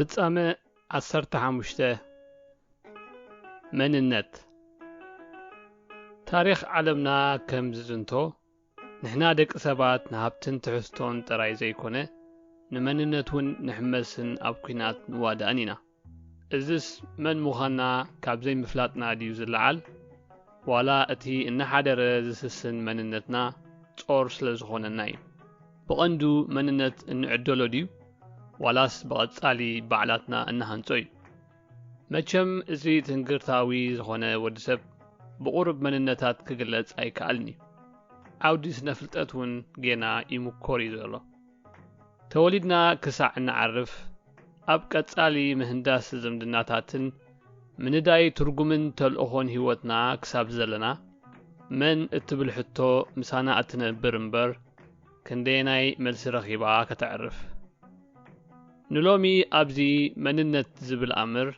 ፍጻመ ዓሰርተ ሓሙሽተ። መንነት። ታሪኽ ዓለምና ከም ዝዝንቶ፣ ንሕና ደቂ ሰባት ንሃብትን ትሕዝቶን ጥራይ ዘይኮነ፣ ንመንነት እውን ንሕመስን ኣብ ኲናት ንዋዳእን ኢና። እዝስ መን ምዃንና ካብ ዘይምፍላጥና ድዩ ዝለዓል? ዋላ እቲ እናሓደረ ዝስስን መንነትና ጾር ስለ ዝኾነና እዩ? ብቐንዱ መንነት እንዕደሎ ድዩ? ዋላስ ብቐጻሊ ባዕላትና እንሃንጾ እዩ? መቸም እዚ ትንግርታዊ ዝኾነ ወዲ ሰብ ብቑሩብ መንነታት ክግለጽ ኣይከኣልን እዩ። ዓውዲ ስነ ፍልጠት እውን ጌና ይምኮር እዩ ዘሎ። ተወሊድና ክሳዕ እንዓርፍ፣ ኣብ ቀጻሊ ምህንዳስ ዝምድናታትን ምንዳይ ትርጉምን ተልእኾን ህይወትና ክሳብ ዘለና፣ መን እትብል ሕቶ ምሳና እትነብር እምበር፣ ክንደየናይ መልሲ ረኺባ ከተዕርፍ። ንሎሚ ኣብዚ መንነት ዝብል ኣምር፣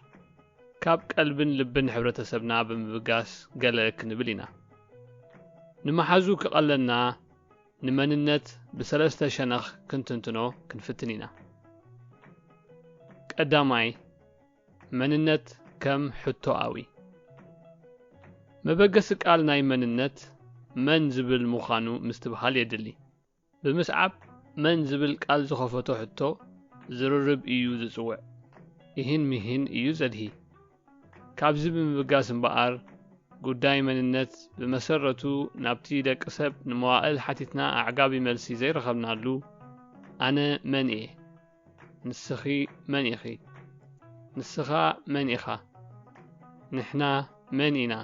ካብ ቀልብን ልብን ሕብረተሰብና ብምብጋስ ገለ ክንብል ኢና። ንመሓዙ ክቐለና፣ ንመንነት ብሰለስተ ሸነኽ ክንትንትኖ ክንፍትን ኢና። ቀዳማይ፣ መንነት ከም ሕቶኣዊ። መበገሲ ቃል ናይ መንነት መን ዝብል ምዃኑ ምስትብሃል የድሊ። ብምስዓብ መን ዝብል ቃል ዝኸፈቶ ሕቶ ዝርርብ እዩ ዝጽውዕ። ይህን ሚህን እዩ ዘድሂ። ካብዚ ብምብጋስ እምበኣር፣ ጉዳይ መንነት ብመሰረቱ ናብቲ ደቂ ሰብ ንመዋእል ሓቲትና ኣዕጋቢ መልሲ ዘይረኸብናሉ፣ ኣነ መን እየ? ንስኺ መን ኢኺ? ንስኻ መን ኢኻ? ንሕና መን ኢና?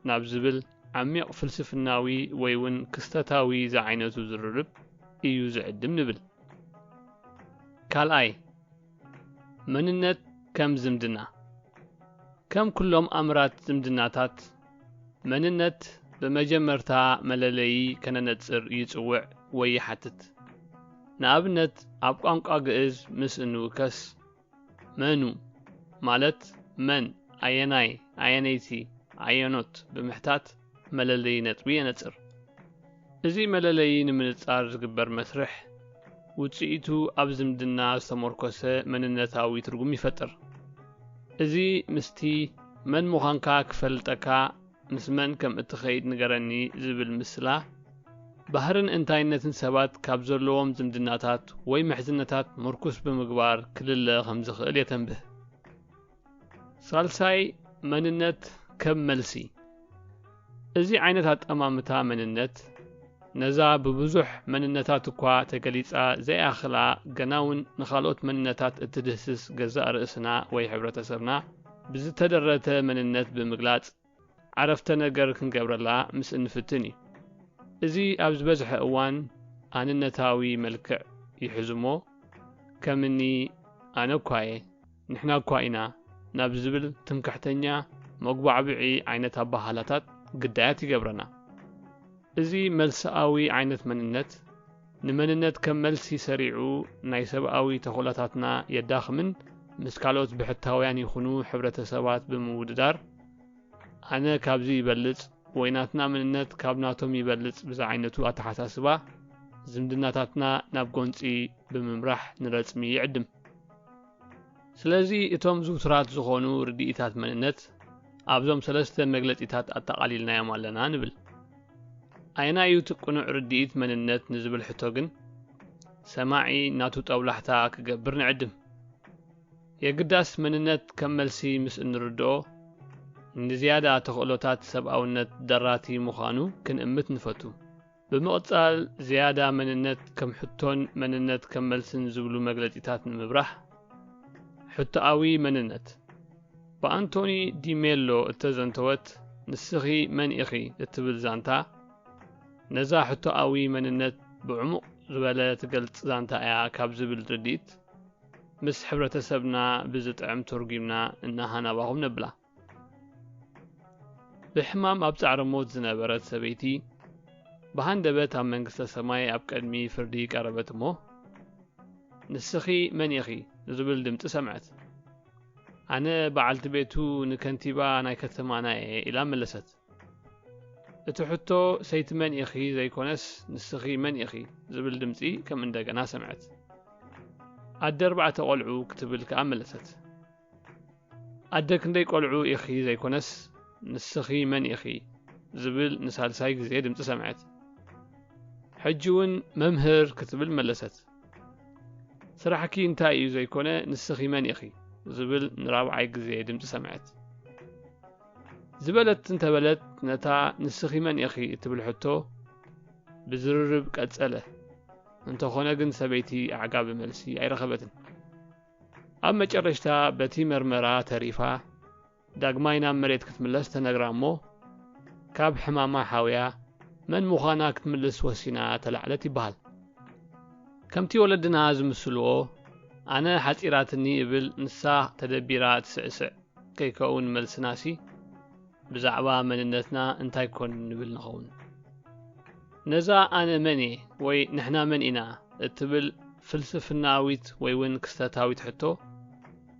ናብ ዝብል ዓሚቕ ፍልስፍናዊ ወይ እውን ክስተታዊ ዝዓይነቱ ዝርርብ እዩ ዝዕድም ንብል። ካልኣይ፣ መንነት ከም ዝምድና። ከም ኩሎም ኣምራት ዝምድናታት፣ መንነት ብመጀመርታ መለለዪ ከነነጽር ይጽውዕ ወይ ይሓትት። ንኣብነት፣ ኣብ ቋንቋ ግእዝ ምስ እንውከስ፣ መኑ ማለት መን፣ ኣየናይ፣ ኣየነይቲ፣ ኣየኖት ብምሕታት መለለዪ ነጥቢ የነጽር። እዚ መለለዪ ንምንጻር ዝግበር መስርሕ፣ ውጽኢቱ ኣብ ዝምድና ዝተመርኮሰ መንነታዊ ትርጉም ይፈጥር። እዚ ምስቲ መን ምዃንካ ክፈልጠካ፣ ምስ መን ከም እትኸይድ ንገረኒ ዝብል ምስላ፣ ባህርን እንታይነትን ሰባት ካብ ዘለዎም ዝምድናታት ወይ ምሕዝነታት ምርኩስ ብምግባር ክልለ ከም ዝኽእል የተንብህ። ሳልሳይ፣ መንነት ከም መልሲ። እዚ ዓይነት ኣጠማምታ መንነት፣ ነዛ ብብዙሕ መንነታት እኳ ተገሊጻ ዘይኣኽላ፣ ገና እውን ንኻልኦት መንነታት እትድህስስ ገዛእ ርእስና ወይ ሕብረተሰብና ብዝተደረተ መንነት ብምግላጽ፣ ዓረፍተ ነገር ክንገብረላ ምስ እንፍትን እዩ። እዚ ኣብ ዝበዝሐ እዋን ኣንነታዊ መልክዕ ይሕዝ እሞ፣ ከም እኒ ኣነ እኳ እየ፣ ንሕና እኳ ኢና ናብ ዝብል ትምክሕተኛ መጉባዕብዒ ዓይነት ኣበሃህላታት ግዳያት ይገብረና። እዚ መልስኣዊ ዓይነት መንነት፣ ንመንነት ከም መልሲ ሰሪዑ ናይ ሰብኣዊ ተኽእሎታትና የዳኽምን ምስ ካልኦት ብሕታውያን ይኹኑ ሕብረተሰባት ብምውድዳር፣ ኣነ ካብዚ ይበልጽ ወይ ናትና መንነት ካብ ናቶም ይበልጽ ብዝዓይነቱ ኣተሓሳስባ፣ ዝምድናታትና ናብ ጎንጺ ብምምራሕ ንረጽሚ ይዕድም። ስለዚ እቶም ዝውቱራት ዝኾኑ ርድኢታት መንነት ኣብዞም ሰለስተ መግለጺታት ኣጠቓሊልናዮም ኣለና ንብል። ኣየናይ እዩ እቲ ቅኑዕ ርድኢት መንነት ንዝብል ሕቶ ግን፣ ሰማዒ ናቱ ጠብላሕታ ክገብር ንዕድም። የግዳስ መንነት ከም መልሲ ምስ እንርድኦ፣ ንዝያዳ ተኽእሎታት ሰብኣውነት ደራቲ ምዃኑ ክንእምት ንፈቱ። ብምቕጻል፣ ዝያዳ መንነት ከም ሕቶን መንነት ከም መልስን ዝብሉ መግለጺታት ንምብራህ፣ ሕቶኣዊ መንነት። ብኣንቶኒ ዲ ሜሎ እተዘንተወት "ንስኺ መን ኢኺ?" እትብል ዛንታ፣ ነዛ ሕቶኣዊ መንነት ብዕሙቕ ዝበለ ትገልጽ ዛንታ እያ ካብ ዝብል ርድኢት፣ ምስ ሕብረተሰብና ብዝጥዕም ተርጒምና እናሃናባኹም ነብላ። ብሕማም ኣብ ጻዕረ ሞት ዝነበረት ሰበይቲ፣ ብሃንደበት ኣብ መንግስተ ሰማይ ኣብ ቅድሚ ፍርዲ ቀረበት እሞ፣ "ንስኺ መን ኢኺ?" ዝብል ድምጺ ሰምዐት። "ኣነ በዓልቲ ቤቱ ንከንቲባ ናይ ከተማና እየ" ኢላ መለሰት። እቲ ሕቶ ሰይቲ መን ኢኺ ዘይኮነስ፣ "ንስኺ መን ኢኺ?" ዝብል ድምጺ ከም እንደገና ሰምዐት። ኣደ ኣርባዕተ ቆልዑ ክትብል ከኣ መለሰት። ኣደ ክንደይ ቆልዑ ኢኺ ዘይኮነስ፣ ንስኺ መን ኢኺ ዝብል ንሳልሳይ ግዜ ድምጺ ሰምዐት። ሕጂ እውን መምህር ክትብል መለሰት። ስራሕኪ እንታይ እዩ ዘይኮነ፣ ንስኺ መን ኢኺ ዝብል ንራብዓይ ግዜ ድምጺ ሰምዐት። ዝበለት እንተበለት፣ ነታ ንስኺ መን ኢኺ እትብል ሕቶ ብዝርርብ ቀጸለ። እንተኾነ ግን ሰበይቲ ኣዕጋቢ መልሲ ኣይረኸበትን። ኣብ መጨረሽታ በቲ መርመራ ተሪፋ ዳግማይ ናብ መሬት ክትምለስ ተነግራ እሞ፣ ካብ ሕማማ ሓውያ መን ምዃና ክትምልስ ወሲና ተላዕለት ይበሃል። ከምቲ ወለድና ዝምስልዎ፣ ኣነ ሓጺራትኒ እብል፣ ንሳ ተደቢራ ትስዕስዕ። ከይከውን መልስናሲ ብዛዕባ መንነትና እንታይ ኮን ንብል ንኸውን? ነዛ ኣነ መን እየ ወይ ንሕና መን ኢና እትብል ፍልስፍናዊት ወይ እውን ክስተታዊት ሕቶ፣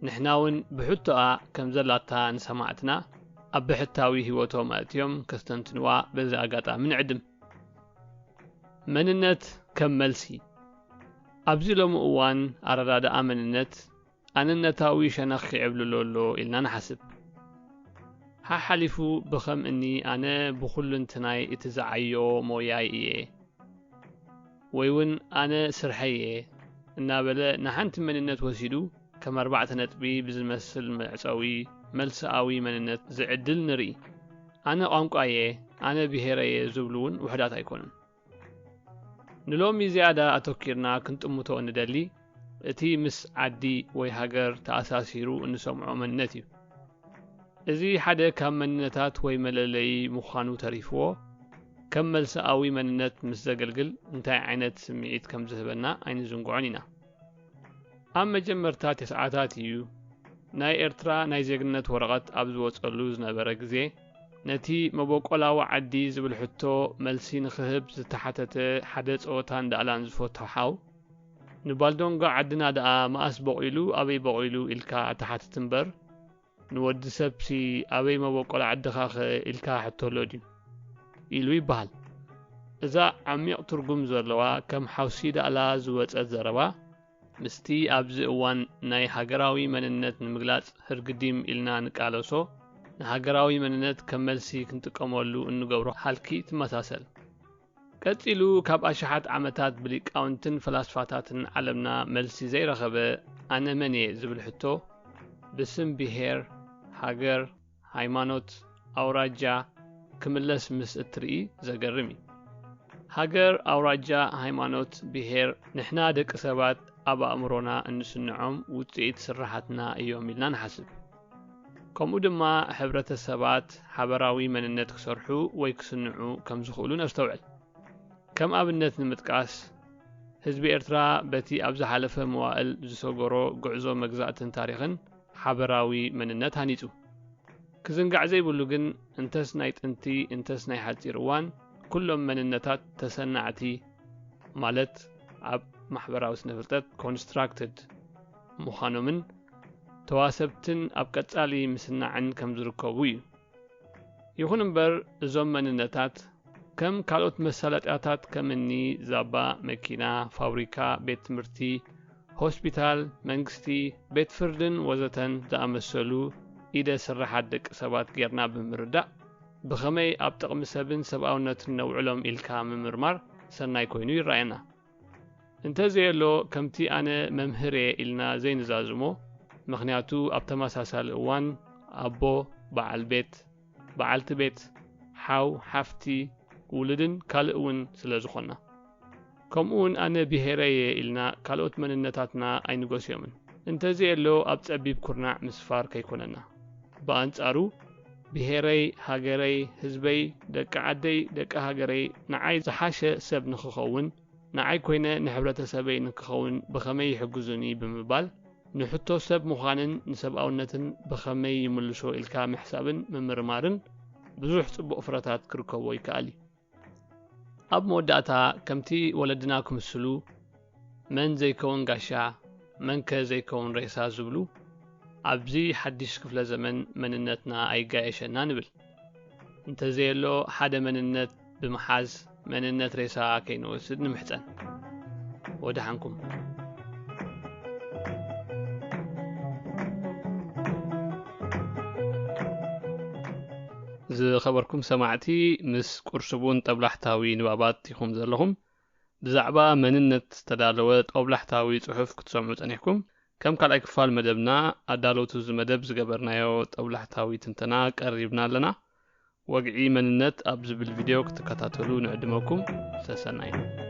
ንሕና እውን ብሕቶኣ ከም ዘላታ ንሰማዕትና ኣብ ብሕታዊ ህይወቶም ኣእትዮም ከስተንትንዋ በዚ ኣጋጣሚ ንዕድም። መንነት ከም መልሲ። ኣብዚ ሎሚ እዋን ኣረዳድኣ መንነት ኣነነታዊ ሸነኽ ይዕብልሎ ኣሎ ኢልና ንሓስብ። ሓሓሊፉ ብኸም እኒ ኣነ ብኹልንትናይ እቲ ዝዓዮ ሞያይ እየ፣ ወይ እውን ኣነ ስርሐይ እየ እናበለ ንሓንቲ መንነት ወሲዱ ከም ኣርባዕተ ነጥቢ ብዝመስል መዕጸዊ መልስኣዊ መንነት ዝዕድል ንርኢ። ኣነ ቋንቋ እየ፣ ኣነ ብሄረ እየ ዝብሉ እውን ውሑዳት ኣይኮኑን። ንሎሚ ዝያዳ ኣተኪርና ክንጥምቶ እንደሊ፣ እቲ ምስ ዓዲ ወይ ሃገር ተኣሳሲሩ እንሰምዖ መንነት እዩ። እዚ ሓደ ካብ መንነታት ወይ መለለዪ ምዃኑ ተሪፍዎ፣ ከም መልስኣዊ መንነት ምስ ዘገልግል እንታይ ዓይነት ስምዒት ከም ዝህበና ኣይንዝንግዖን ኢና። ኣብ መጀመርታ ተስዓታት እዩ ናይ ኤርትራ ናይ ዜግነት ወረቐት ኣብ ዝወጸሉ ዝነበረ ግዜ፣ ነቲ መበቆላዊ ዓዲ ዝብል ሕቶ መልሲ ንኽህብ ዝተሓተተ ሓደ ጸወታን ዳእላን ዝፈቱ ሓው፣ "ንባልዶንጋ ዓድና ደኣ መኣስ በቒሉ፣ ኣበይ በቒሉ?" ኢልካ ኣትሓትት እምበር፣ "ንወዲ ሰብሲ ኣበይ መበቆል ዓድኻኸ?" ኢልካ ሕተሎ ድዩ?" ኢሉ ይበሃል። እዛ ዓሚቕ ትርጉም ዘለዋ፣ ከም ሓውሲ ዳእላ ዝወጸት ዘረባ፣ ምስቲ ኣብዚ እዋን ናይ ሃገራዊ መንነት ንምግላጽ ህርግዲም ኢልና ንቃለሶ፣ ንሃገራዊ መንነት ከም መልሲ ክንጥቀመሉ እንገብሮ ሃልኪ ትመሳሰል። ቀጺሉ፣ ካብ ኣሽሓት ዓመታት ብሊቃውንትን ፈላስፋታትን ዓለምና መልሲ ዘይረኸበ "ኣነ መን እየ?" ዝብል ሕቶ፣ ብስም ብሄር፣ ሃገር፣ ሃይማኖት፣ ኣውራጃ ክምለስ ምስ እትርኢ ዘገርም እዩ። ሃገር፣ ኣውራጃ፣ ሃይማኖት፣ ብሄር፣ ንሕና ደቂ ሰባት ኣብ ኣእምሮና እንስንዖም ውጽኢት ስርሓትና እዮም ኢልና ንሓስብ። ከምኡ ድማ ሕብረተሰባት ሓበራዊ መንነት ክሰርሑ ወይ ክስንዑ ከም ዝኽእሉ ነስተውዕል። ከም ኣብነት ንምጥቃስ፣ ህዝቢ ኤርትራ በቲ ኣብ ዝሓለፈ መዋእል ዝሰገሮ ጉዕዞ መግዛእትን ታሪኽን ሓበራዊ መንነት ሃኒጹ። ክዝንጋዕ ዘይብሉ ግን፣ እንተስ ናይ ጥንቲ እንተስ ናይ ሓጺር እዋን፣ ኩሎም መንነታት ተሰናዕቲ፣ ማለት ኣብ ማሕበራዊ ስነ-ፍልጠት ኮንስትራክትድ ምዃኖምን ተዋሰብትን ኣብ ቀጻሊ ምስናዕን ከም ዝርከቡ እዩ። ይኹን እምበር፣ እዞም መንነታት ከም ካልኦት መሳለጥያታት ከም እኒ ዛባ፣ መኪና፣ ፋብሪካ፣ ቤት ትምህርቲ፣ ሆስፒታል፣ መንግስቲ፣ ቤት ፍርድን ወዘተን ዝኣመሰሉ ኢደ ስርሓት ደቂ ሰባት ጌርና ብምርዳእ፣ ብኸመይ ኣብ ጥቕሚ ሰብን ሰብኣውነትን ነውዕሎም ኢልካ ምምርማር ሰናይ ኮይኑ ይረኣየና። እንተዘየሎ፣ ከምቲ ኣነ መምህር እየ ኢልና ዘይንዛዝሞ፣ ምኽንያቱ ኣብ ተመሳሳሊ እዋን ኣቦ፣ በዓል ቤት፣ በዓልቲ ቤት፣ ሓው፣ ሓፍቲ፣ ውሉድን ካልእ እውን ስለ ዝኾንና። ከምኡውን ኣነ ብሄረይ እየ ኢልና ካልኦት መንነታትና ኣይንጎስዮምን። እንተዘየሎ ኣብ ጸቢብ ኩርናዕ ምስፋር ከይኮነና። ብኣንጻሩ ብሄረይ፣ ሃገረይ፣ ህዝበይ፣ ደቂ ዓደይ፣ ደቂ ሃገረይ ንዓይ ዝሓሸ ሰብ ንኽኸውን፣ ንዓይ ኮይነ ንሕብረተሰበይ ንክኸውን ብኸመይ ይሕግዙኒ ብምባል፣ ንሕቶ ሰብ ምዃንን ንሰብኣውነትን ብኸመይ ይምልሶ ኢልካ ምሕሳብን ምምርማርን ብዙሕ ጽቡቕ ፍረታት ክርከቦ ይከኣል እዩ። ኣብ መወዳእታ፣ ከምቲ ወለድና ክምስሉ፣ "መን ዘይከውን ጋሻ፣ መንከ ዘይከውን ሬሳ" ዝብሉ፣ ኣብዚ ሓድሽ ክፍለ ዘመን መንነትና ኣይጋየሸና ንብል። እንተዘየሎ፣ ሓደ መንነት ብምሓዝ፣ መንነት ሬሳ ከይንወስድ ንምሕጸን። ወደሓንኩም። ዝኸበርኩም ሰማዕቲ፣ ምስ ቁርሲ ቡን ጠብላሕታዊ ንባባት ኢኹም ዘለኹም። ብዛዕባ መንነት ዝተዳለወ ጠብላሕታዊ ጽሑፍ ክትሰምዑ ጸኒሕኩም። ከም ካልኣይ ክፋል መደብና፣ ኣዳለውቲ እዚ መደብ ዝገበርናዮ ጠብላሕታዊ ትንተና ቀሪብና ኣለና። ወግዒ መንነት ኣብ ዝብል ቪድዮ ክትከታተሉ ንዕድመኩም። ሰሰናዩ።